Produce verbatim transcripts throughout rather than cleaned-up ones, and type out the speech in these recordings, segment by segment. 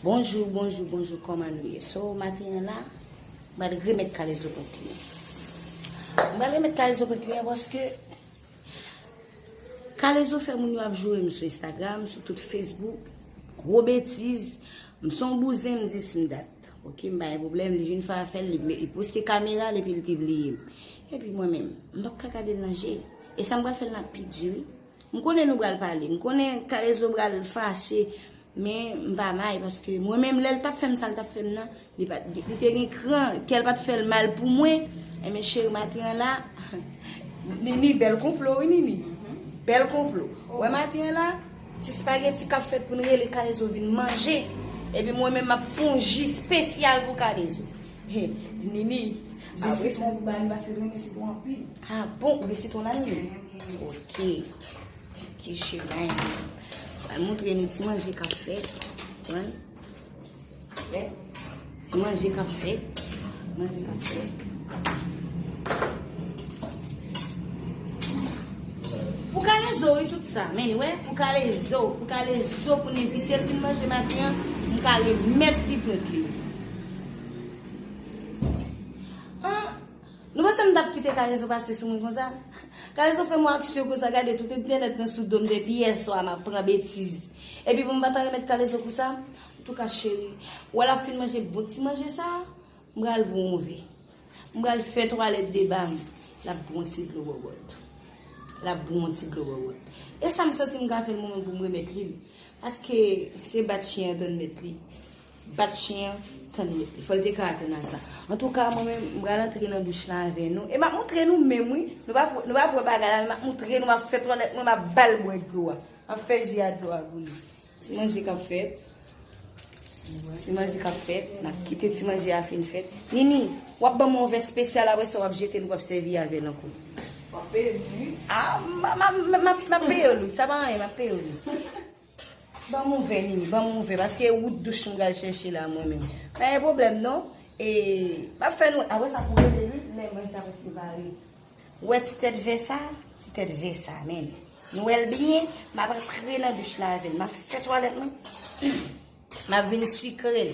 Bonjou, bonjou, bonjou, kòman nou ye? So, maten an la, m pral remèt kalezo kont li. M pral remèt kalezo kont li an paske kalezo fè moun yo ap joure m sou Instagram, sou tout Facebook. Gwo betiz, m se yon bouzen, m di s m dat. Ok, m pa gen pwoblèm, li vin fè afè l, li, li poste kamera l epi l pibliye m. Epi mwen menm, m p ap ka gade l nan je. E sa m pral fè l nan pi di, wi. M konnen nou pral pale. M konnen Kalezo pral fache, men m pa may paske mwen menm lè l t ap fè m sa l t ap fè m nan, li pa, li, li te gen kran, kè l pa t fè l mal pou mwen. Enben cheri, maten an la, Nini, bèl konplo, wi, Nini. Bèl konplo. Wè maten an la, ti spageti k ap fèt pou n rele Kalezo vin manje. Epi mwen menm m ap fè yon ji espesyal pou Kalezo. He, Nini. Jis wi, sa pou ba li paske l renmen sitwon anpil. Ah bon, ou gen sitwon la, Nini? Ok. Ok, cheri. Al montre nou ti manje k ap fèt. Konprann? Ti manje k ap fèt. Manje k ap fèt. Pou Kalezo, wi, tout sa. Men, wè, pou Kalezo, pou Kalezo, pou n envite l vin manje maten an, m ka remèt li prank li. Ah, nou panse m t ap kite Kalezo pase sou mwen konsa? Kalezo fè m yon aksyon konsa, gade tout entènèt nan sou do m depi yè swa m ap pran betiz. Epi pou m pa ta remèt Kalezo kou sa, antouka cheri, ou wè l ap fin manje bon ti manje sa, m pral pran yon vè. M pral fè twalèt deba m, l ap bwè yon ti dlo bòbòt. L ap bwè yon ti dlo bòbòt. E sa m santi m ka fè l mwen menm pou m remèt li l. Paske se bat chen an tann mèt li. Bat chen an, tann mèt li. Fò l te ka atann a sa. Antouka, mwen menm, m pral antre nan douch la avè nou. E m ap montre nou menm, wi. Nou p ap, nou p ap wè bagay la, men m ap montre nou, m ap fè twalèt mwen, m ap ba l bwè dlo a. M ap fè ji a dlo a pou li. Ti manje k ap fèt. Ti manje k ap fèt. N ap kite ti manje a fin fèt. Nini, w ap ban m yon vè espesyal, apre sa w ap jete l, w ap sèvi avè l ankò. W ap peye m, wi. Ah, m, m, m, m, m ap peye w, wi. Sa pa anyen, m ap peye w, wi. Ban m yon vè, Nini, ban m yon vè, paske wout douch m pral chèche la, mwen menm. Pa gen pwoblèm, non. E, m ap fè nou, apre sa pou rele, wi, lè manje a prèske pare. Ou wè ti tèt vè sa? Ti tèt vè sa, men. Nou wè l byen, m ap antre nan douch la avè l. M ap fè twalèt mwen. M ap vin sikre l.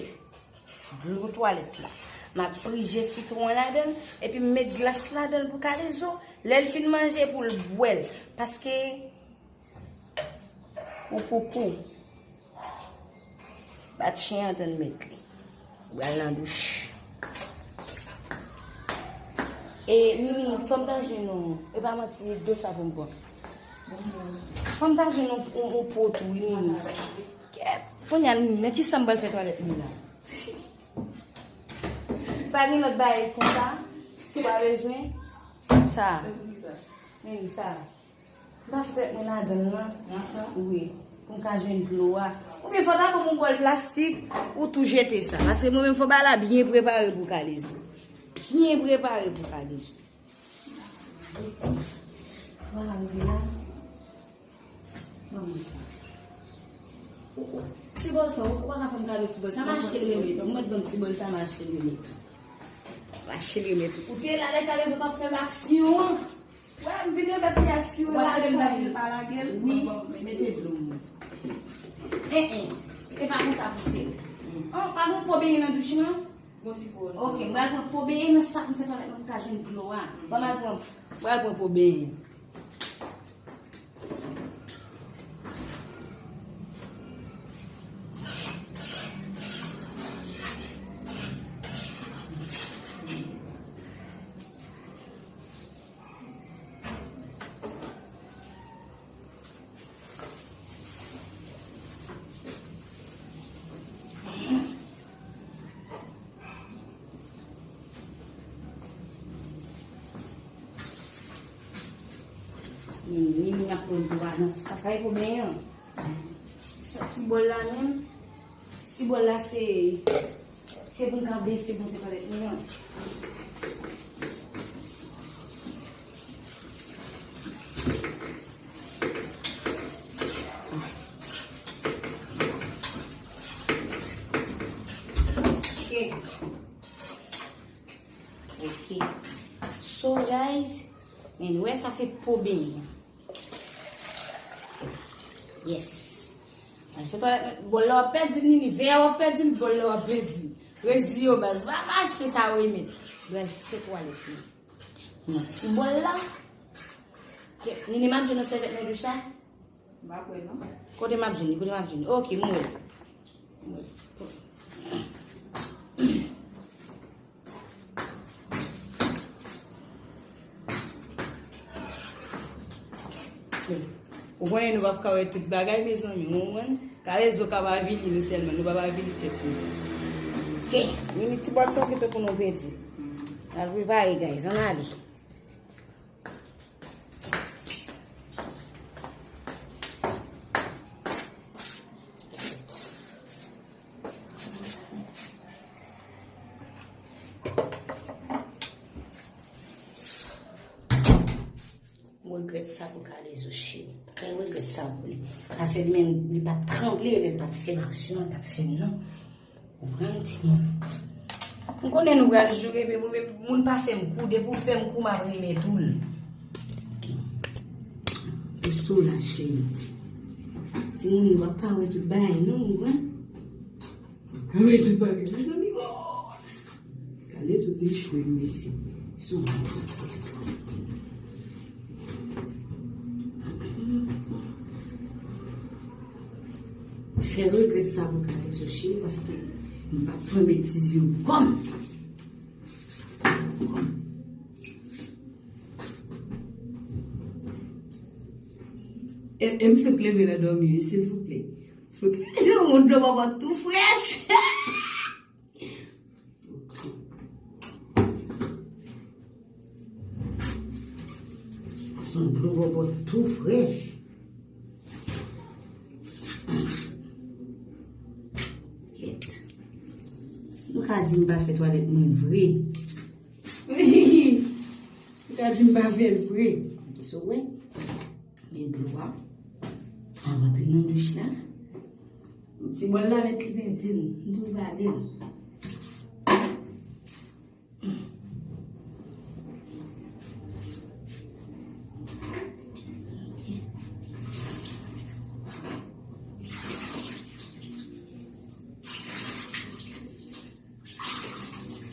Dlo twalèt la. M ap prije sitwon ladan l, epi m met glas ladan l pou Kalezo. Lè l fin manje, pou l bwè l. Paske Ou koukou. Bat chen an tann mèt li. Ou pral nan douch. E, Nini, fò m ta jwenn yon, e pa manti, dlo sa pou m pran. Fò m ta jwenn yon, yon, yon po tou, wi, Nini. Kèt, kounye a, Nini, nan ki sa m pral fè twalèt mwen la? Pa gen lòt bagay konsa? Ou pa bezwen? Sa. Nini, sa. M ta fout met mwen ladan l lan. Nan sa? Wi. Pou m ka jwenn dlo a. Oubyen fò ta ban m yon bòl plastik, ou tou jete sa. Paske mwen menm fò bagay la byen prepare pou Kalezo. Byen prepare pou Kalezo. Vwala, rive la. Ban mwen sa. Ou, ou, ti bòl sa, ou, ou pa ka fè m kado ti bòl sa. Mache l remèt. Ou mèt ban m ti bòl sa, mache l remèt. Mache l remèt. Ou te la, lè Kalezo t ap fè m aksyon an. Wè, m vin remèt li aksyon la, li pa, li pa lage l. Wi. Bon, mete dlo m. Eh, eh. E pa konsa pou fè. Oh, pa gen po benyen nan douch lan? Bon ti po. Ok, m pral pran po benyen nan sak m fè twalèt mwen pou m ka jwenn dlo a. Ban m al pran, m pral pran po benyen. Nini, Nini ap pran dlo a nan sa, sa e pou benyen an. Sa ti bòl la menm. Ti bòl la se, se pou n ka bese pou n fè twalèt nou an. Ok. Ok. So, guys, men wè sa se po benyen. Yes. Al fè twalèt mwen, bòl la w ap pèdi l, Nini, vè a w ap pèdi l, bòl la w ap pèdi l. Reziye w baz, va mache sa w renmen. Bral fè twalèt mwen. Nan ti bòl la. Kèt, Nini, m ap jwenn yon sèvyèt nan douch la? M pa kwè non. Kote m ap jwenn li? Kote m ap jwenn li? Ok, m wè l. M wè l. Ou konnen nou p ap ka wè tout bagay, mezanmi, ou konprann? Kalezo ka pa avili nou sèlman, nou p ap avili tèt nou. Ke, Nini, ti bòl sa w kite pou nou pèdi. Al prepare, guys, ann ale. M regrèt sa pou Kalezo, cheri. Trè regrèt sa pou li. Paske li menm, li pa t tranble lè l t ap fè m aksyon an, l t ap fè m nan. Ou konprann, timoun? M konnen nou pral joure, men mwen menm, moun pa fè m kou, depi w fè m kou, m ap renmen tou l. Ok. Plis tou la, cheri. Timoun, nou p ap ka wè tout bagay, non, ou konprann? Wi, tout bagay. Mezanmi, oh! Kalezo te echwe, mesye. Son. Fè regrèt sa pou Kalezo, cheri, paske m p ap pran betiz yo kòm. E, e m fèk leve nan dòmi, wi, silvouplè. Fout yon dlo bòbòt tou frèch. Sa se yon dlo bòbòt tou frèch. Kèt. Si nou ka di m pa fè twalèt mwen vre. Nou ka di m pa fè l vre. Kisa w wè? Men dlo a. Al rantre nan douch la. Ti bòl la mèt li pèdi l. M tou pale l. Ok.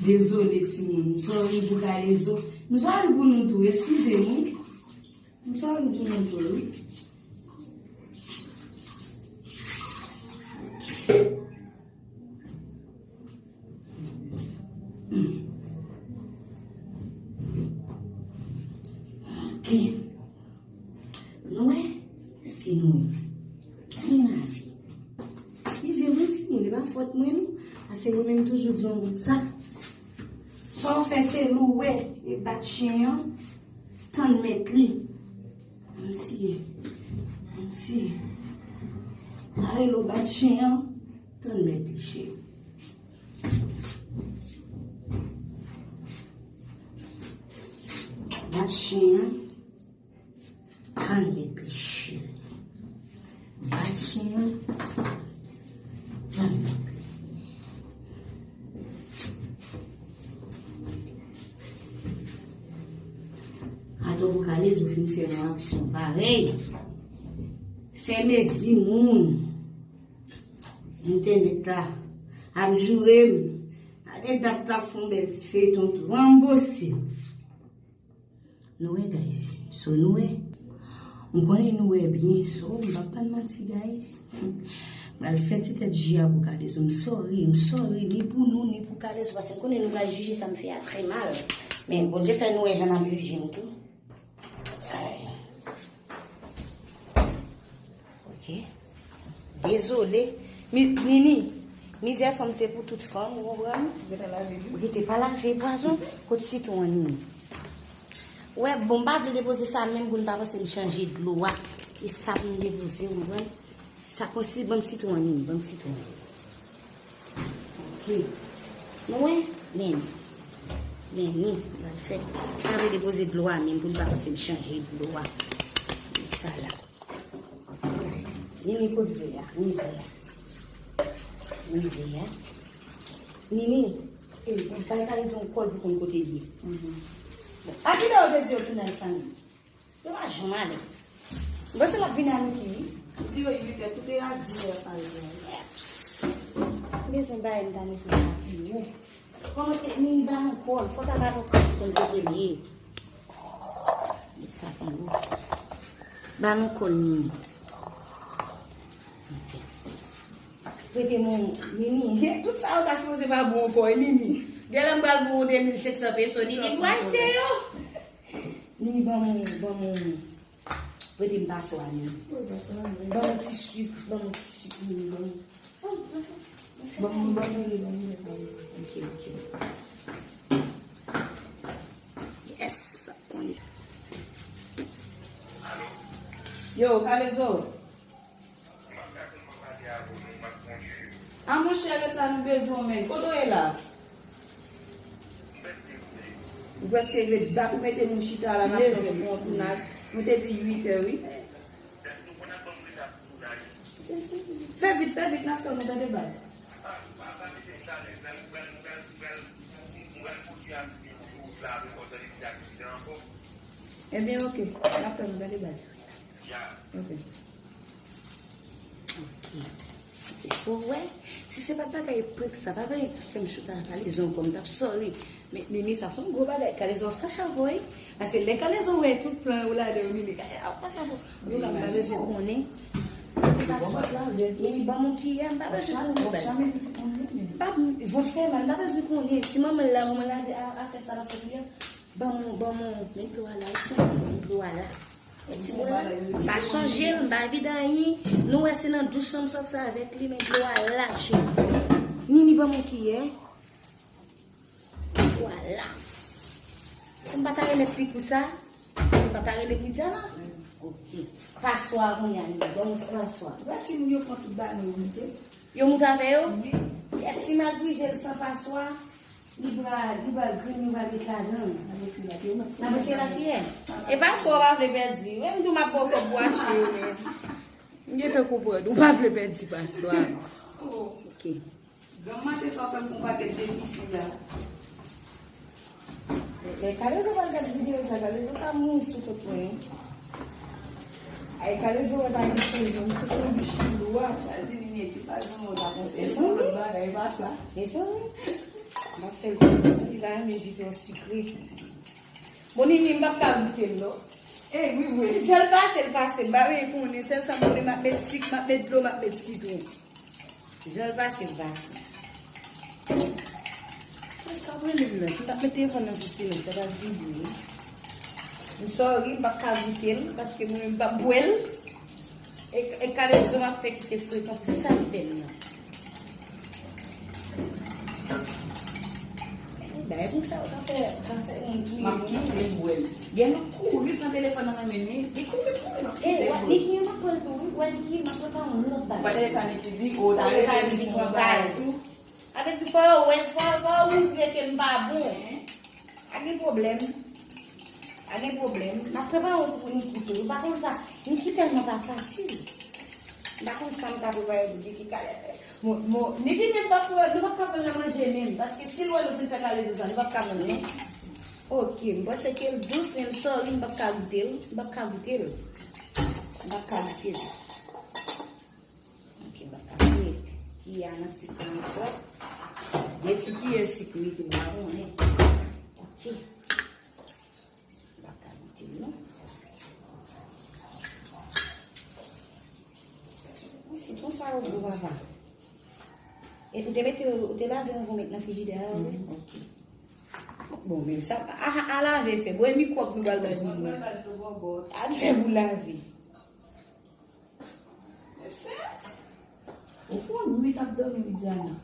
Dezole, timoun. M sòri pou Kalezo. M sòri pou nou tou. Eskize m, wi. M sòri pou nou tou, wi. Ok. Nou wè? Èske nou wè? Ki lavi? Eskize mwen, timoun, e pa fòt mwen, non. Paske mwen menm toujou di yon moun sa. Sa w fè se louwe e bat chen an, tann mèt li. Kòmsi, kòmsi. Sa rele w bat chen an, tann mèt li, cheri. Bat chen an, tann mèt li, cheri. Bat chen an, tann mèt li. Atò pou Kalezo fin fè yon aksyon parèy. Fè mezi moun. Entènèt la ap joure m. Gade dat la fè yon bèl ti feyton tou. Ranbose. Nou wè, guys. So, nou wè. M konnen nou wè byen. So, m p ap bann manti, guys. M pral fè ti tèt ji a pou Kalezo. M sòri, m sòri, ni pou nou, ni pou Kalezo. Paske m konnen nou pral jije sa m fè a trè mal. Men Bondye fè nou wè jan n ap jije m tou. Ay. Ok. Dezole. Mi-, Nini, mizè fanm se pou tout fanm, ou konprann? Ou gentan lave l, wi. Ou gentan pa lave, pwazon. Kot sitwon an, Nini? Wè, bon, m pa vle depoze sa menm pou n pa panse m chanje dlo a. E sa pou m depoze, ou konprann? Sa konsi, ban m sitwon an, Nini, ban m sitwon an. Ok. Nou wè? Men. Men ni, m pral fè. M pa vle depoze dlo a menm pou n pa panse m chanje dlo a. Met sa la. Nini, kot vè a? Ni vè a. Ni vè a. Nini, e, bay Kalezo yon kòl pou konn kote l ye. Bon, a kilè yo te di yo tounen san li? Yo pa janm ale. M panse l ap vin a Niki, wi. Di yo uit è, tout e a dis è pare. M bezwen bagay m ta mete la pi wo. Kòman se Nini ba nou kòl? Fò ta ba nou kòl pou n kote l ye. Met sa pi wo. Ba nou kòl Nini. Ok. Prete mwen Nini. Tout sa yo ta sipoze ba mwen ankò, e Nini. Genlè m pral ba w de mil senk san peso, Nini pou achte yo. Nini, ban mwen, ban mwen. Prete m paswa, Nini. Ban mwen ti sik, ban mwen ti sik, Nini, ban mwen. Ban mwen, ban mwen, ban mwen. Ok, ok. Yes, sa konn. Yo, Kalezo. A monchè, ret la, nou bezwen w, men. Kote w ye la? Ou prèske ret. Dat ou mete nou chita la, n ap tann pou yon tounaj. Nou te di uit è, wi. Fè vit, fè vit, n ap tann ou, tande baz. Ebyen, ok. N ap tann ou, tande baz. Ok. Ok. Ok, so, w wè, si se pa t bagay prank sa, pa t bagay ki fè m chita ak Kalezo ankò, m t ap sorry. Men, men, men sa se yon gwo bagay. Kalezo ap fache avè w, wi. Paske lè Kalezo wè tout plan yo ladan yo, Nini, Kalezo ap fache avè w. Yo ka m pa bezwen konnen. Nini, ban m yon kiyè, m pa bezwen konnen, baz. M pa, vant fè mal, m pa bezwen konnen. Si manman l la, manman l la, a, a fè sa l ap fè kiyè. Ban m, ban m, men dlo a la, wi, men dlo a la. Ti moun la, m pa chanje l, m pa vide anyen. Nou wè se nan douch lan m sòti avèk li, men dlo a la, cheri. Nini, ban m yon kiyè. Dlo a la. M pa ta renmen pli kou sa. M pa ta renmen pli dja la. Ok. Paswa kounye a, Nini, ban m yon ti paswa. Wè si moun yo pran tout bagay yo moute. Yo moute avè yo? Wi. Kèt, si m al grije l san paswa. Li pral, li pral grenn, yo pral met ladan. N ap retire a, yo mèt fè. N ap retire lakiyè. E paswa w pa vle pèdi. Menm tou m ap ba w kòb pou achte yo, men. M gentan konprann. Ou pa vle pèdi paswa. Ok. Granm maten sa w fè m fè yon pakèt defisi la. Lè Kalezo pral gad videyo sa, Kalezo ka mouri sou kont mwen. Ay, Kalezo wè pa gen sezon, m sou konbich lou a. Sa di Nini, ti pa zanmi w ta konseye m yon lòt bagay, e pa sa. Mezanmi. M ap fè l konn li pa renmen ji twò sikre. Bon, Nini, m p ap ka goute l, non. E, wi, vre. Jan l pase, l pase. M pa vle konnen. Sèl sa m konnen, m ap met sik, m ap met dlo, m ap met sitwon. Jan l pase, l pase. Prèske ap rele m nan. Si m t ap met telefòn nan sou silans, sa t ap vibre. M sorry, m p ap ka goute l, paske mwen menm m p ap bwè l. E, e Kalezo ap fè kite frekan pou sa l fè m nan. Bagay pou sa yo ka fè, ka fè moun touye moun. M ap kite l bwè l. Gen nou kouri pran telefòn nan men Nini. Li kouri, kouri, m ap kite l bwè l. Niki, m ap pran tou, wi. Wè, Niki, m ap pran yon lòt bagay. Ou pa tande sa Niki di? O, ta rele Niki pran bagay tou. Sa vle di, fò yo wè, fò, fò yo montre ke m pa bon. Pa gen pwoblèm. Pa gen pwoblèm. N ap prepare yon kou pou Niki tou. Ou pa konn sa. Niki tèlman pa fasil. M pa konn sa m ka prepare pou Niki. Kale, bon, bon, Niki menm pa pou, nou p ap ka pran l nan manje menm. Paske si l wè nou fin fè Kalezo sa, nou p ap ka pran l non. Ok, m panse ke l dous, men m sorry, m p ap ka goute l. M p ap ka goute l. M p ap ka goute l. Ok, m p ap ka goute l. Kiyè a nan sik la ankò. De ti kiyè sik wi, m pa konnen. Ok. M pa ka goute l non. Wi, sitwon sa yo gwo, papa. E ou te mete, ou te lave anvan w met nan frijidè a, wi? Mhm, ok. Bon, men sa, a, a lave fè. Bon, e mikwòb nou pral bay moun nan. A fè pou lave. Ou fè yon nwit ap dòmi, wi, Diana.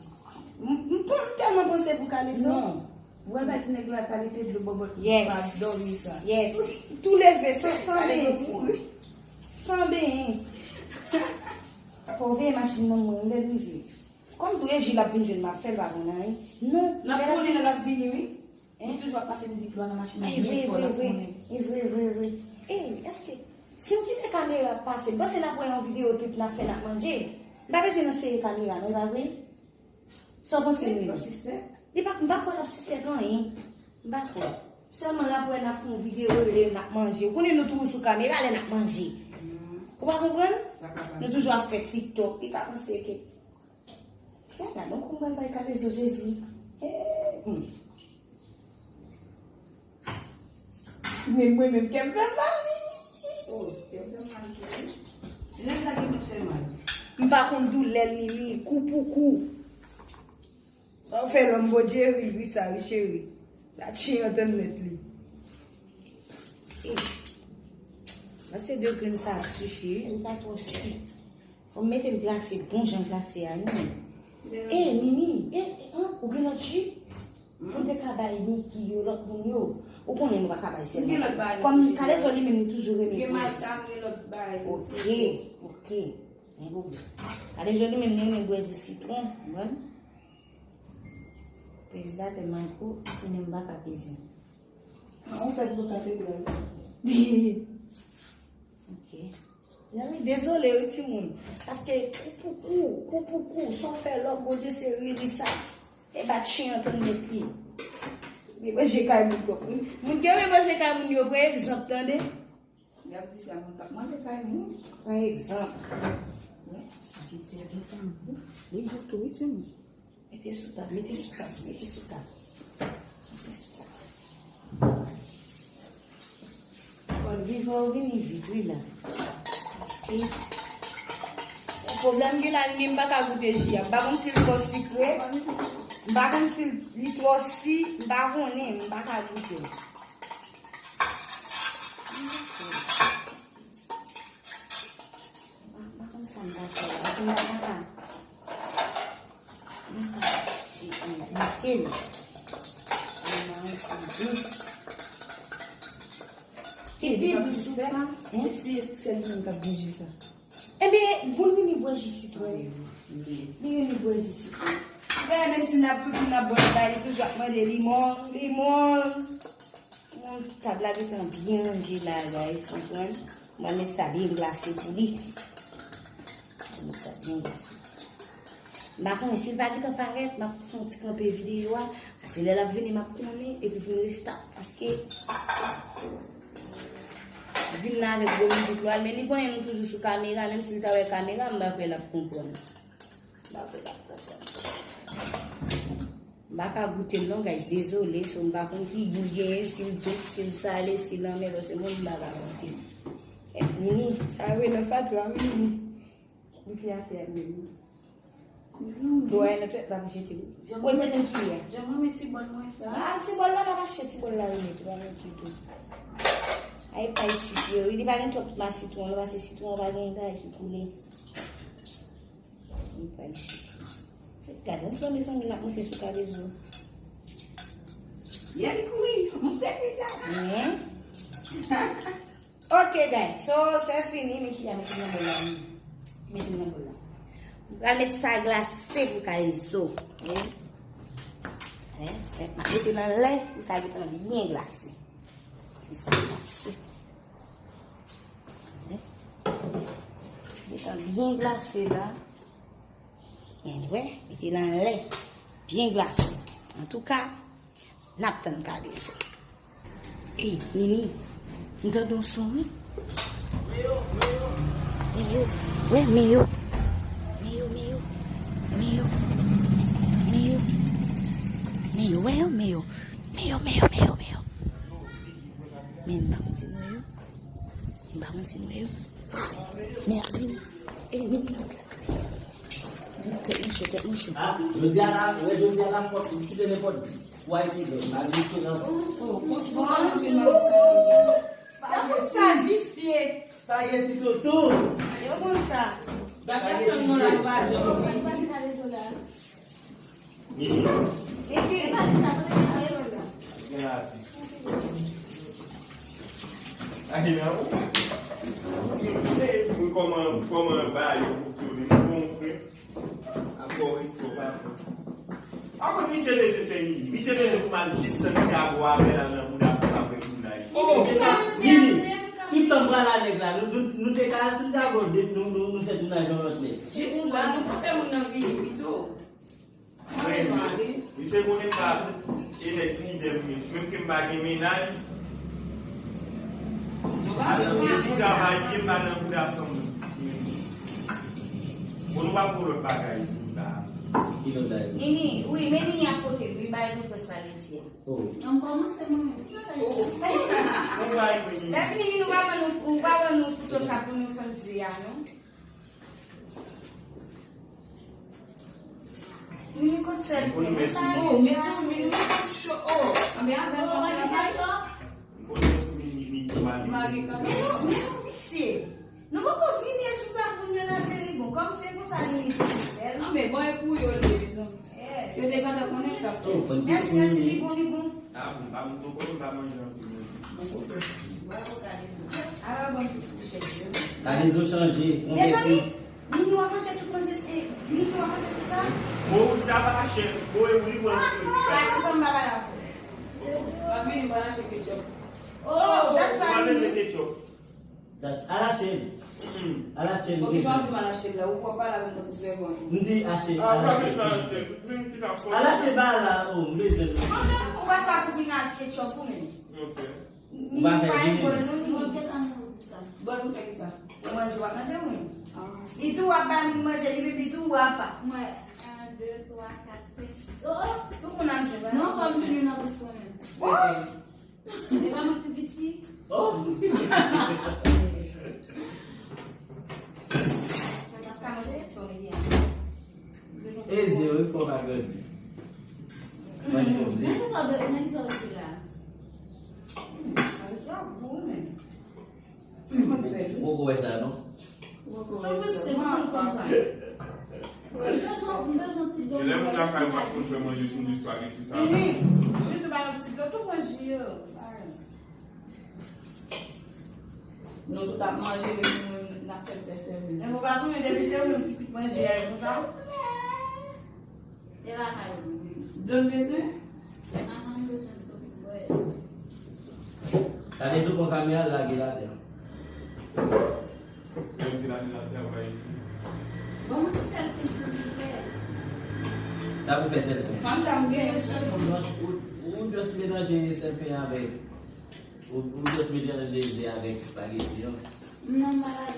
M, m, m tèlman panse pou Kalezo. Non. Ou wè, ba ti nèg la kalite dlo bòbòt li pa dòmi sa. Yes. Tou leve, san, san benyen. San benyen. Fò w veye machin nan mwen, lè l rive. Kòm tou e Jil ap vin jwenn m ap fè l pa konn anyen. Non. N ap konnen lè l ap vini, wi. Li toujou ap pase mizik dlo a nan machin nan byen fò, n ap konnen. E vre, vre, vre. Ey, èske si m kite kamera ap pase, m panse n ap wè yon videyo tout n ap fè, n ap manje. M pa bezwen nan sere kamera non, e pa vre? Sa w panse, Nini? Li p ap sispèk? Li pa, m pa kwè l ap sispèk anyen. M pa kwè. Sèlman l ap wè n ap fè yon videyo e n ap manje. Ou konnen nou toujou sou kamera lè n ap manje. Ou pa konprann? Nou toujou ap fè TikTok, li ka panse ke. Sa gad, donk, ou pral bay kalezo Jezi. Hey, hmm. Men mwen menm, kè m fè m mal, Nini. Oh, kè m fè m mal tou, wi. Si nèg la gen pou fè mal. M pa konn doulè l, Nini, kou pou kou. Sa w fè lòm Bondye ri, l ri sa, wi, cheri. La tchiyan tann mèt li. Ih. Nan se de grenn sa ap sifi, wi, m pa twò si. Fò m mete l glase, bon jan glase a, wi. Eh, Nini, eh, eh, an, ou gen lòt ji? Ou te ka bay Niki yo, lòt moun yo. Ou konnen nou pa ka bay sèlman. Kòm Kalezo li menm li toujou renmen bwè ji. Ok, ok. Gen pwoblèm. Kalezo li menm li renmen bwè ji sitwon, ou konprann? Peze atè manko, ti menm pa ka peze. An, ou fè ti bout katedral. Ok. Zanmi, dezole wi timoun. Paske kou pou kou, kou pou kou, sa w fè lòm Bondye se ri li sa. E bat chen an tann met li. Men manje kay moun twòp wi. Moun ki renmen manje kay moun yo pran egzanp tande. Y ap di sa moun k ap manje kay moun. Pran egzanp. Wi, sa ki di a gen tanbou. Li gou tou wi timoun. Mete sou tab, mete sou tab, mete sou tab. Mete sou tab. Fò l vivan ou vini vit, wi la. Paske pwoblèm gen la, li di m pa ka goute ji a. M pa konn si l twò sikre. M pa konn si li twò si, m pa konnen, m pa ka goute. M pa, m pa konn sa m ta fè la. Paske m pa ka. M pa si m goute l. Li mare pi dous. Ki pi dous ou pa? Hein? E si sèl li menm k ap bouji sa? Ebyen, pou l vini bwè ji sitwon. Li vini bwè ji sitwon. Ou konnen menm si n ap tout moun ap bwè l bay, li toujou ap mande limon, limon. Bon, tab la gentan byen ranje la, guys, konprann? Mwen met sa byen glase pou li. Mwen met sa byen glase. M pa konnen si l pa gentan parèt, m ap fè yon ti kanpe videyo a. Paske lè l ap vini, m ap konnen, epi pou m restart. Paske vin la avèk gwo mizik lwa, men li konnen nou toujou sou kamera, menm si l ta wè kamera, m pa kwè l ap konprann. M pa kwè l ap konprann. M pa ka goute l non, guys, dezole, so m pa konn ki gou l genyen, si l dous, si l sale, si l anmè, paske mwen m pa ka goute l. Nini, sa yo rele nan fatra, wi, Nini. Li te atè a menm. Dlo a nan twèt la pou jete wi. Ou mete nan kiyè. Jan mwen met ti bòl mwen sa. Ah, ti bòl la pa mache, ti bòl la remèt ou pa mete tou. Ay pay sik yo, wi, li pa gen twòp ma sitwon, non, paske sitwon pa gen bagay ki koule. Li pa isit. Gade, yon pran mezanmi, l ap monte sou Kalezo. Yè li kouri, monte pita. Men. Ok, guys. So, se fini, men ki a mete nan bòl la. Mete nan bòl la. M pral met sa glase pou Kalezo. Wi. Wi. M ap mete l anlè, pou Kalezo byen glase. Mete sa glase. Gentan byen glase la. Anyway, mete l anlè. Byen glase. Antouka, n ap tann Kalezo. Ey, Nini, m tande yon son, wi. Meyo, wè, Meyo. Meyo, Meyo. Meyo. Meyo. Meyo, wè yo, Meyo. Meyo, Meyo, Meyo, Meyo. Men m pa konn si nou wè yo. M pa konn si nou wè yo. Men ap vini. E, men tèt mouche, tèt mouche. Ah, jodi a la, wè, jodi a la fòt, m kite nenpòt. Wè, ki lè, m pa gen esperans. Sa visye. Spaghetti toto. Yo konn sa. Spaghetti toto. Nini. Nini. Gen atis. Ay, nan. Mwen kòman, kòman ba yo fonksyone, mwen bon, frè. Akò, respè, pa. Ankò, misye leve fè Nini. Misye leve pou m al jis Santiago avè l al nan bouda fè apre tounaj. Oh, Nini. Tout tan m pral a nèg la, nou, nou, nou te ka al Santiago, nou, nou, nou fè tounaj yon lòt lè. Jis la, nou pa fè moun nan vini pito. Mwen, misye konnen m pa e nèg fizè m, menm ke m pa gen mennaj. Al nan mezi travay, pye m pa nan bouda fanm. Nou pa pou lòt bagay, nou la. Ki lòt bagay? Nini, wi, men Nini ap pote l, wi, bay nou espageti a. Oh. Nan kòmanse mwen menm. Ki bagay sa? Bon bagay pou Nini. Lè fini, nou pa ban nou, ou pa ban nou ti sòs la pou nou fè di a, non? Nini kot sèl fè. Oh, mezanmi, nou pa cho. Oh, anben avè nou. Mari Kacho. Mari Kacho. Men nou visye. Nou poko fini sou sa pou nou lave li bon. Kòm se konsa li bèl. Non, men bon, e pou yo, li, mezanmi. Yes. Yo te gentan konnen l t ap fè. Mèsi, mèsi, li bon, li bon. Ah, bon, pa m poko, m pa manje anpil manje. Bravo, Kalezo. Ah, bon, ti fouchèt, yo. Kalezo chanje. Mezanmi, Nini w ap manje tout manje, e, Nini w ap manje tout sa? Bon, sa pa chè. Bon, e wi, bon, ti pa ti sa m pa pale avè w. M ap vini, m pral achte ketchup. Oh, dat sa, Nini. Ketchup. Al achte l. Al achte l. Bon, kijan w ap di m al achte l la? Ou pral pale avè m tankou sèvant. M di achte, al achte. Al achte ba la, oh, m bezwen l. Mwen menm, ou pa ka pou vin achte ketchup ou menm. Ok. Ou pa fè vini. Bon, nou fè ki sa? Ou manje, w ap manje ou menm? Li tou w ap ba moun manje, li menm li tou w ap. Mwen, un, deux, trois, quatre, cinq, six. Oh, oh. Tout moun ap jwe ba. Non, fò m vini nan bous mwen menm. Oh! E pa mwen ki pi piti. Oh! Mwen pa ka manje, so, men, yeah. E zye, wi, fò pa grandi. Mwen, fò zye. Nan ki sa w, nan ki sa w rete la? Sa gou, men. Ou poko wè sa, non? Ou poko wè sa. Mwen pa. Mwen bezwen, mwen bezwen ti. E lè moun lakay pa konn fè manje sou espageti sa. Mwen tou ba yon ti dlo, tou manje yo. Nou tout ap manje, men nou menm n ap fè l fè sèvis. Men ou pa konnen depi se ou menm ki kwit manje a, e konsa. E lakay ou. Dlo m bezwen? Ahan, m bezwen dlo pou bwè. Gade sou pon kamera l lage l atè. Lè m te lage l atè, w pa epi. Ban m ti sèl pen, silvouplè. Sa pou fè sèl pen. Fanm ta m genyen sèlman. Ou, ou just melanje sèl pen avèk Ou, ou just melanje ze avèk espageti an. Non, malad.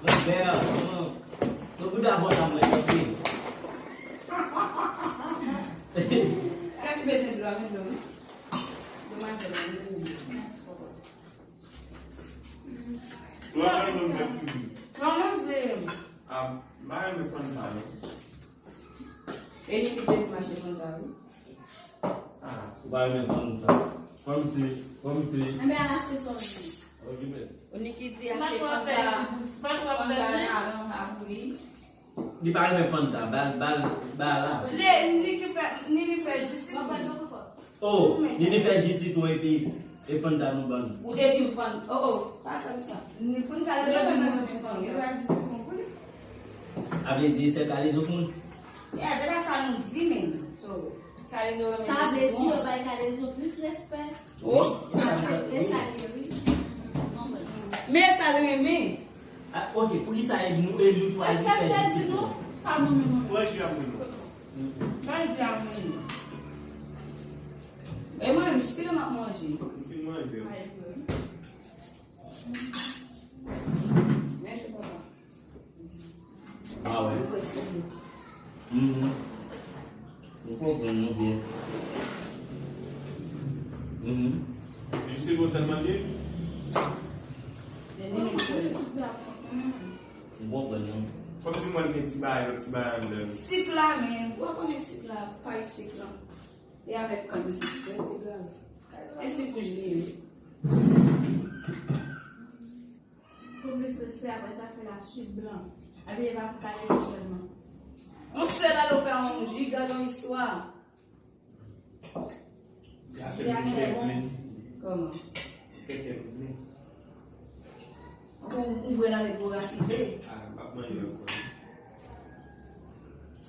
Mwen fè a, non. Ton bouda vòt a mwen, ok. Kèk ti bezwen dlo a, men dlo, wi. Demwazèl la, li bezwen dlo. Mèsi, papa. Mwen manje. Ah, m pa renmen fann sa, non. E li ki te di m achte fann sa, wi. Ah, ou pa renmen fann sa. Kòmsi, kòmsi. Enben, al achte sa w vle. Ok, men. Ou ni ki di achte fann sa, fann sa nan, nan, nan, li. Li pa renmen fann sa, bal, bal, bal la. Li, ni ki fè, ni li fè jis li. Oh, ni li fè jis li tou epi, e fann sa nou ban. Ou te di m fann. Oh, oh, pa tann sa. Ni pou n ka leve fann, li fè jis li pou li. A vle di, se Kalezo fann. Yeah, se pa sa nou di, men. So, Kalezo renmen jis li pou. Sa vle di, yo bay Kalezo plis respè. Oh, e sa l ye, wi. Men sa l renmen. Ah, ok, poukisa e nou, e nou chwazi fè jis li pou? Sa bon, men mwen. Mwen, j ap mwen. Mwen, j ap mwen. E mwen, jis la m ap manje. M fin manje. Mèsi, papa. Ah, wè. Mhm. M konprann nou byen. Mhm. Jis se konsa l mande? M konprann nou. Kòmsi mwen gen ti bagay, lòt ti bagay anndan. Sik la, men. Ou pa konnen sik la, pay sik la. E avèk kann sik, e pi grav. E sik wouj li ye. Pou plis respè, apre sa, fè la swit blan. Epi e pa pou Kalezo sèlman. Yon sèl alo ka yon jiga yon istwa. Jiga fè m plen. Kòman? Fè kè m plen. Ou, ou bwè l avèk vorasite. Ah, m ap manje ankò.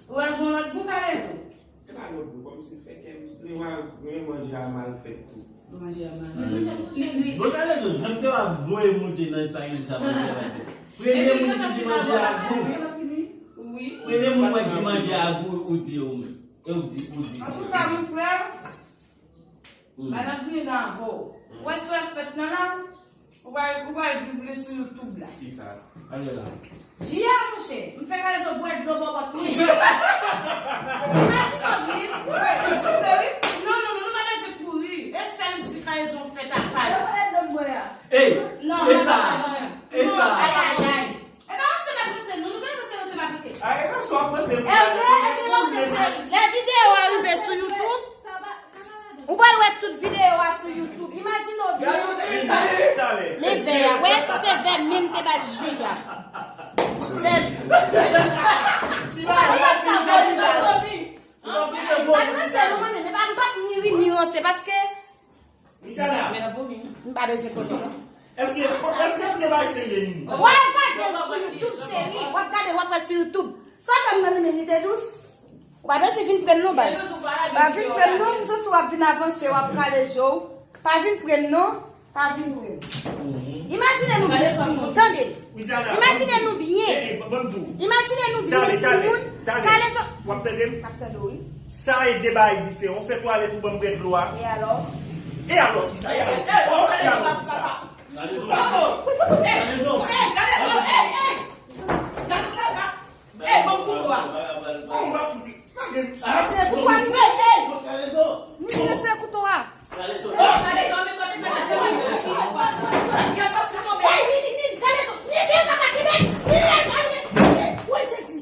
Ou wè l gon lòt gou, Kalezo? Se pa lòt bò, kòmsi l fè kè m plen, wa, men manje a mal fèt tou. Manje a mal fèt. Bon, Kalezo, jan m te w ap voye moute nan espageti sa, manje a mal fèt. Premye moun ki di manje a gou. Wi. Premye moun mwen di manje a gou, ou di yo menm. E ou di, ou di se. Antouka, mon frè, pa nan griyen nan avè w. Ou wè sa w ap fèt nan la? Ou pral, ou pral viv li sou YouTube la. Kisa? Ale la. Jia, monchè, m fè Kalezo bwè dlo bòbòt mwen. Imajine w, wi. Wi, eskize, wi. Non, non, non, nou pa bezwen kouri. E sèl di Kalezo m fè tapaj. Yo, e dlo m bwè a. Ey, non, e sa, e sa. Ayayay. E pa ranse m ap ranse, non, nou pa ranse, ranse m ap ranse. A, e pa sa w ap ranse, e lè, e lè, lè videyo a rive sou YouTube, ou pral wè tout videyo a sou YouTube. Imajine w byen. Men vè a, wè, sa se vè menm te bay Jia. Vè. Ti bagay la, ti bagay la. Al ranse, non, mwen menm, e pa, m p ap ni ri, ni ranse, paske Michana. M pa bezwen konnen, non. Èske, èske, èske bay serye, Nini? W al gade l sou YouTube, cheri. W ap gade, w ap wè sou YouTube. Sa fè m nan li menm, li te dous. Ou pa bezwen vin pre m, non, bay. Pa vin pre m, non, m santi w ap vin avanse, w ap kale je w. Pa vin pre m, non. Pa vin pre m. Imajine nou byen, timoun. Tande m. Imajine nou byen. Imajine nou byen, timoun. Kalezo. W ap tande m? M ap tande w, wi. Sa e de bagay diferan. Ou fè twalèt ou ban m bwè dlo a. E alò? E alò kisa? E alò kisa? E alò kisa? Ey, ban m kouto a. Bon, m pa fouti. Lage m. Retire kouto a, Nini. Nini, retire kouto a. Ey, Nini, Nini, Kalezo, Nini, pa ka kenbe. Nini, Nini, Nini. Woy, Jezi.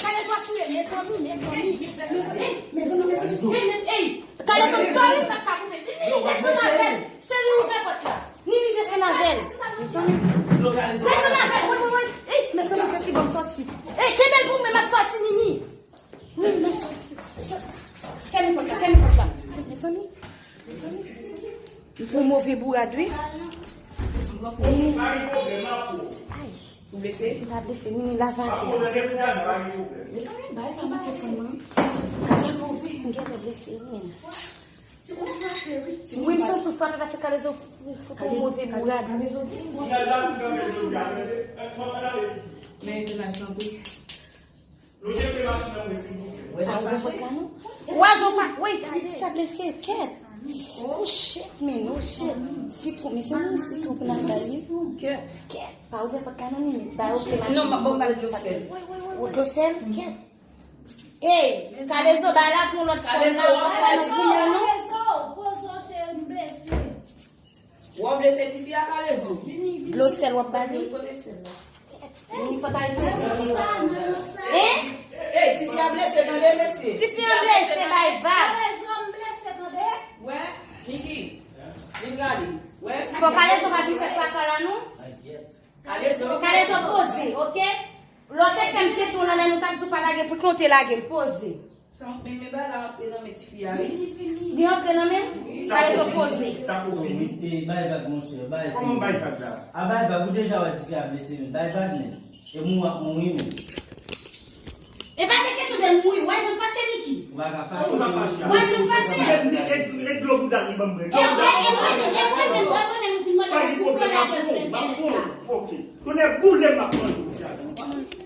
Kalezo ap touye, mezanmi, mezanmi. Mezanmi, ey, mezanmi, mezanmi. Ey, men, ey. Kalezo, sòri, m pa ka kenbe. Nini, desann avè l. Cheri, ouvè pòt la. Nini, desann avè l. Desann avè l, woy, woy, woy. Ey, mezanmi, Jezi, ban m sòti. Ey, kenbe l pou mwen, m ap sòti, Nini. Nini, m ap sòti. Fèmen pòt la, fèmen pòt la. Mezanmi, mezanmi, mezanmi. M pran move bourad, wi. Ey, Nini. Ay. Ou blese? M pa blese, Nini, lave atè. Mezanmi, bay sa manke fè mwen. Jan move, m gentan blese, wi, men. Wi, m santi w frape paske Kalezo fout ou move bourad. Men entènasyon wi. Wè jan fa, wi, sa blese, kèt. Oh shit, men, oh shit. Sitwon, men se mwen sitwon pou n al bay, wi. Kèt. Kèt, pa ouvè pòt la non, Nini. Ba yo kle machin. Non, m ap ba w dlo sèl. Dlo sèl, kèt. Ey, Kalezo, bay la pou yon lòt fanm nan, ou pa nan goumen, non. Kalezo, poze w, cheri, m blese. Ou blese tifi a, Kalezo? Dlo sèl w ap ba li? Kote sèl la? Li fò ta itilize dlo. Hein? Ey, tifi a blese, tande, mesye. Tifi a blese, bay vag. Kalezo, m blese, tande. Wè, Niki, vin gade. Wè. Fò Kalezo pa vin fè traka la, non. Kalezo. Kalezo poze, oke? Lè w te fè m tete w nan lè nou t ap di w pa lage, poukisa w te lage l? Poze. Sa, men, men bagay la rantre nan men tifi a, wi. Li rantre nan men m? Kalezo poze. Sa ko fini. E, bay vag, monchè, bay. Kòman bay vag la? A bay vag, ou deja wè tifi a blese, men bay vag, men. E moun w ap mouri, men. E pa de kesyon de mouri, wè jan fache, Niki. Ou pa ka fache. Ou pa fache. Wè jan fache. E, e, e dlo bouda li ban m bwè. E mwen, e mwen, e mwen menm, e mwen menm, ou fin mande m pou pran la dan sèl kènèt la. Ok. Tonnè boule m ap manje w.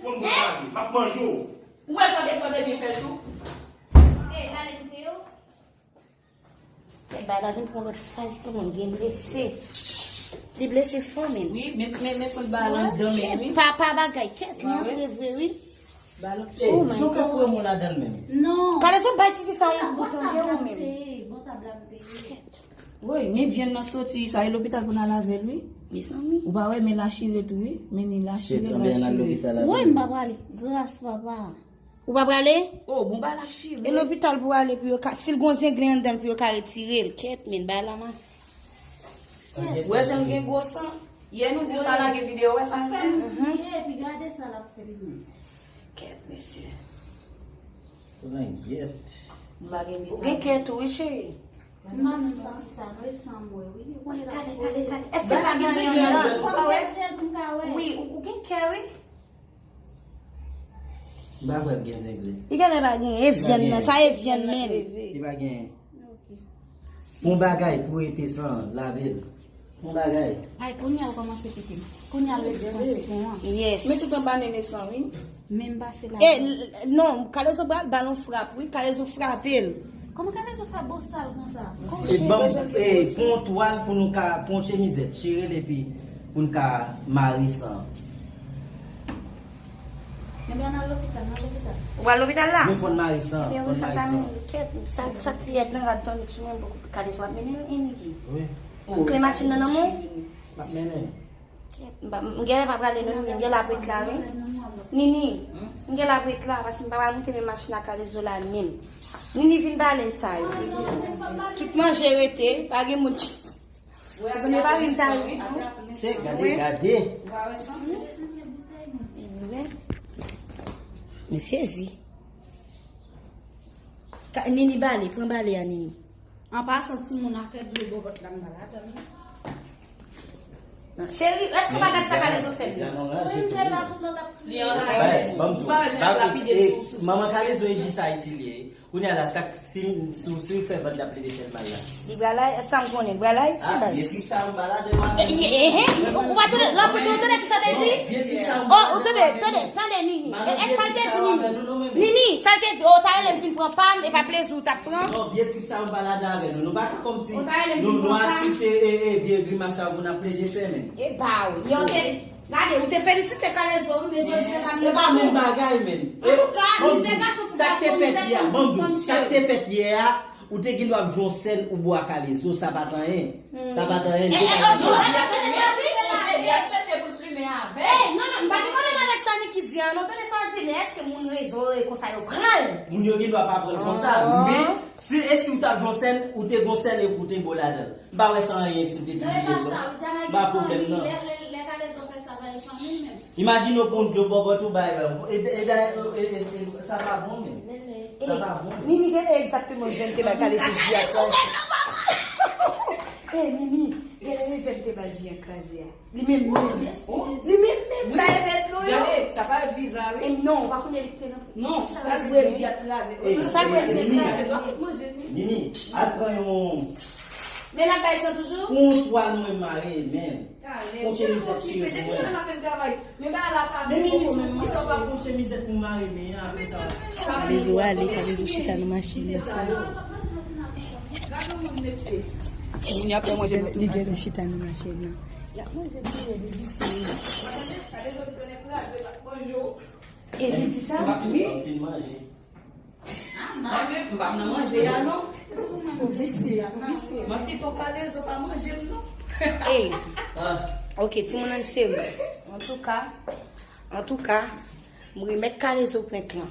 Bon, m ap manje w. Ou wè fò de fò de byen fè l tou? E, gade koute yo. Kèt, bay la vin pran lòt faz, timoun gen blese. Li blese fò, men. Wi, men, men, men, fout bay la nan dan, men, wi. Papa bagay, kèt, li antre vre, wi. Ba lòt. Oh my God. Jan w fè foure mwen ladan l menm? Non. Kalezo bay tifi sa yon gou, tande, ou menm. Bò tab la m te ye. Woy, men vyann nan soti, sa e lopital pou n al avè l, wi. Mezanmi. Ou pa wè, men la chire tou, wi. Men ni la chire, la chire. Woy, m pa prale. Gras, papa. Ou pa prale? Oh, bon, ba la chire. E lopital pou ale pou yo ka, si l gon zenglen anndan l pou yo ka retire l. Kèt, men, bay la man. Wè jan l gen gwo san. Yè nou di l pa lage videyo, wè sa l fè? Fè nou kriye, epi gade sa l ap fè li menm. Kèt, mesye. Ou gen kè tou, wi, cheri. M pa menm santi sa, non, e san m wè, wi. Ou konnen l ap kole. Tale, tale, tale. Èske pa gen anyen anndan? Fò m peze l pou m ka wè. Wi, ou, ou gen kè, wi. M pa kwè l gen zenglen. Li genlè pa gen, e vyann nan, sa e vyann men. Li pa gen. Fon bagay pou rete san lave l. Fon bagay. Ay, kounye a l kòmanse pete m. Kounye a l rete san sitwon an. Yes. Men tout anba nene san, wi. Men m pase la. E, l-, non, Kalezo pral ba l yon frap, wi. Kalezo frape l. Kòman Kalezo fè bosal konsa? E ban m, e, pran yon twal pou nou ka pran yon chemizèt, chire l epi Pou n ka mare san. Ebyen, n al lopital, n al lopital. Ou pral lopital la? Mwen fò n mare san, fò n mare san. Kèt, sa, sa k fiyèt nan rad tònik sou mwen, poko kale sou ap mennen l, Eniki. Wi. Kle machin nan nan men w? M ap mennen l. Kèt, m pa, m genlè pa prale non, Nini, m genlè ap ret la, wi. Nini, m genlè ap ret la, paske m pa pral moute men machin ak kalezo la menm. Nini vin pale sa yo. Tout manje rete, pa gen moun ki Zanmi pa vin sa yo. Se gade, gade. Mwen sezi. Ka- Nini bale, pran bale a Nini. An pasan, timoun afè dlo bòbòt la m pa ladan l non. Cheri, èske w pa gad sa kalezo fè m? Li anraje tou. Li anraje. Ban m di w, ba- e, manman kalezo e jis Ayiti li ye. Kounye a la, sa k- si, si, si w fè vant, l ap plede fè l mal la. Li pral la, sa m konnen, li pral la, se baz. Byen di sa, m pa ladan w. Ou pa tande, la pou ou tande ki sa te di? Oh, ou tande, tande, tande, Nini. E, e, sa l te di, Nini? Nini, sa l te di, oh, ta rele m vin pran pa m, e pa plezi w t ap pran. Non, byen di sa, m pa ladan avè nou. Nou pa ka kòmsi nou, nou asiste, e, e, vye grimas sa pou n ap plede fè, men. E ba w, yo te Gade, ou te felisite kalezo, wi, men jodi yo pa menm bagay. E pa menm bagay, men. Antouka, mizè gason pou gason, mizè fanm pou fanm, cheri. Sa k te fèt yè a, ou te gen dwa ap jwe yon sèn ou bo a kalezo, sa pa t anyen. Sa pa t anyen. E, e, oh, oh, oh, tande sa di, cheri, li aksepte pou l plimen avè l. Ey, non, non, m pa gen pwoblèm avèk sa Niki di a, non, tande sa di, men èske moun rezo e konsa yo pran l? Moun yo gen dwa pa pran l konsa, men si, e si w t ap jwe yon sèn, ou te gen yon sèl epi w te bo ladan l. M pa wè sa anyen si l te pibliye l non. M pa pwoblèm nan. Imajine w pran dlo bòbòt ou bay, e, e, e, sa pa bon, men. Sa pa bon, men. Nini, gade egzakteman jan l te bay kalezo ji a kraze. Ey, Nini, gade jan l te bay ji a kraze a. Li menm menm. Li menm menm, sa e bèl dlo yo. Gade, sa pa biza, wi. E non, ou pa konnen li te nan. Non, sa bwè ji a kraze. Sa bwè ji a kraze. Nini, al pran yon Men l ap bay san toujou? Yon twal mwen mare, men. Yon chemizèt chire pou mwen. Men bagay la pase poko menm. Mwen sa pa pran chemizèt pou mare men apre sa. Kalezo ale, Kalezo chita nan machin nan. Gade yon moun mesye. Moun y ap fè manje nan tout machin. Li genlè chita nan machin nan. Y ap manje tou, li visye. Kalezo te konnen kraze pa bonjou. E li di sa? Wi. Mwen menm, m pa nan manje a non. Ou visye, ou visye. Mwen te tonton Kalezo pa manje m non. Ey. Ok, timoun ann serye. Antouka, antouka, m remèt Kalezo prank lan.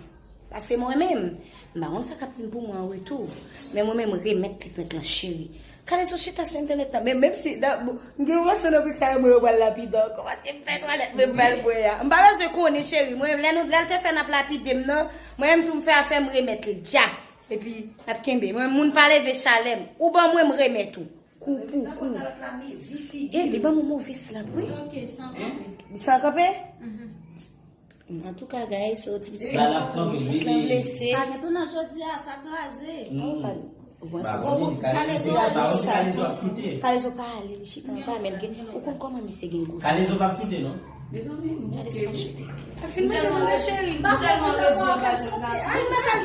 Paske mwen menm, m pa konn sa k ap vin pou mwen an retou. Men mwen menm, m remèt li prank lan, cheri. Kalezo chita sou entènèt la, men menm si, m gen yon relasyon nan prank sa yo, mwen yo pral lapide ankò, paske m fè twalèt mwen m pral bwè a. M pa bezwen konnen, cheri, mwen, lè nou, lè l te fè n ap lapide m nan, mwen menm tou m fè afè m remèt li, dja. Epi, n ap kenbe. Mwen, moun pa leve chalè m. Ou ban mwen, m remèt ou. Kou pou kou. E, li ban mwen move slap, wi. Li san kanpe? Antouka, guys, so ti pitit la blese. Pa gen tounaj jodi a, sa kraze. Ou wè sa? Kalezo pa ale, li chita anba, men gen, ou konn kòman misye gen gwo. Kalezo p ap choute non. Kalezo p ap choute. Al fin manje non, cheri. Al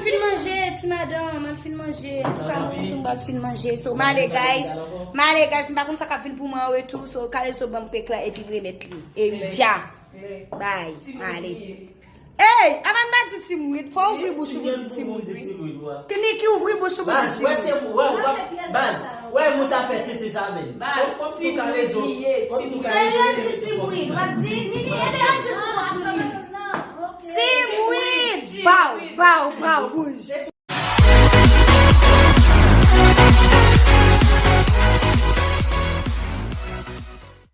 fin manje, ti madanm, al fin manje. Antouka, mwen tou, m al fin manje. So, m ale, guys. M ale, guys, m pa konn sa k ap vin pou mwen an retou. So, Kalezo ban m prank lan epi m remèt li. E wi, dja. Bay, ale. Ey, avan n pa di Ti Mouid, fò w ouvri bouch ou pou di Ti Mouid, wi. Niki, ouvri bouch ou pou di Ti Mouid. Baz, wè se ou, wè ou pa, baz, wè moun ta fè tete sa menm. Baz, Ti Mouid li ye, Ti Mouid. Cheri, di Ti Mouid, w ap di, Nini, ede a di pou kont Nini. Ti Mouid, baw, baw, baw, bouj.